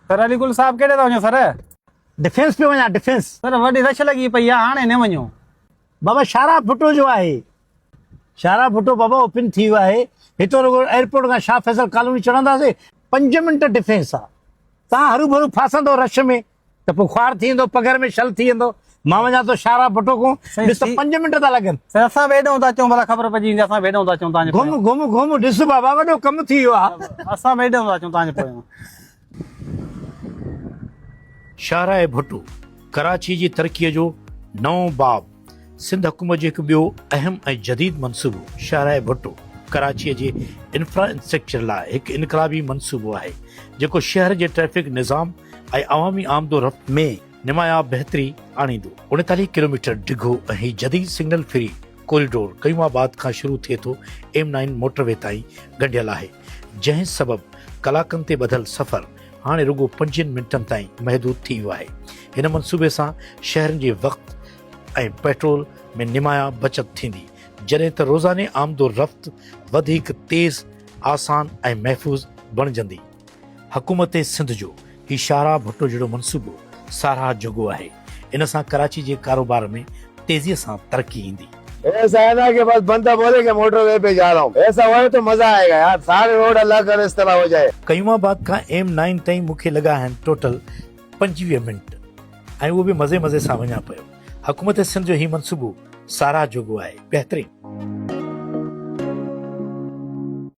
سر علي گل صاحب ڪيڏي ٿا وڃو سر؟ ڊفينس پيو وڃان ڊفينس. سر وڏي رش لڳي پئي آ هاڻي نه وڃو. بابا شاهراهه ڀٽو جو آهي. شاهراهه ڀٽو بابا اوپن ٿي ويو آهي. هتو رڳو ايئرپورٽ کان شاهه فيصل ڪالوني چڙهنداسي پنج منٽ ڊفينس آ. تان هروڀرو ڦاسندو رش ۾ ته پوء خوار ٿي ويندو پگهر ۾ شل ٿي ويندو. مان وڃان ٿو شاهراهه ڀٽو کان ڏس ته پنج منٽ ٿا لڳن. سائين اسان به هيڏانهن ٿا اچون ڀلا خبر پئجي ويندي اسان به هيڏانهن ٿا اچون تان جي پويان. گهم گهم گهم ڏس بابا وڏو ڪم ٿي ويو آ. اسان به هيڏانهن ٿا اچون تان جي پويان. شاهراهه ڀٽو ڪراچي جي ترقي جو نئون باب، سنڌ حڪومت جو هڪ ٻيو اهم ۽ جديد منصوبو شاهراهه ڀٽو ڪراچي جي انفراسٽرڪچر لاء هڪ انقلابي منصوبو آهي جيڪو شهر جي ٽريفڪ نظام ۽ عوامي آمد و رفت ۾ نمايان بهتري آڻيندو. 39 ڪلوميٽر ڊگهو ۽ هي جديد سگنل فري ڪوريڊور قيوم آباد کان شروع ٿئي ٿو ايم نائن موٽر وي تائين ڳنڍيل آهي جنهن سبب ڪلاڪن تي ٻڌل سفر هاڻي رڳو پنجين منٽن تائين محدود ٿي ويو آهي. هن منصوبي سان شهرين جي وقت ۽ پيٽرول ۾ نمايان بچت ٿيندي، جڏهن ته روزاني آمد و رفت وڌيڪ تيز، آسان ۽ محفوظ بڻجندي. حڪومت سنڌ جو هي شاهراهه ڀٽو جهڙو منصوبو ساراهه جوڳو آهي، ان سان ڪراچي جي ڪاروبار ۾ تيزي سان ترقي ايندي. ايسا هي نا ڪي بس بندا بولي ڪي موٽر وي پي جا رها هون ايسا هوئي تو مزا آئي گا يار ساري روڊ الله ڪري اس طرح هو جائي. قيوم آباد کان ايم نائين تائين مون کي لڳا آهن ٽوٽل 25 منٽ ۽ اهو به مزي مزي سان وڃان پيو. حڪومت سنڌ جو هي منصوبو ساراهه جوڳو آهي. بهترين.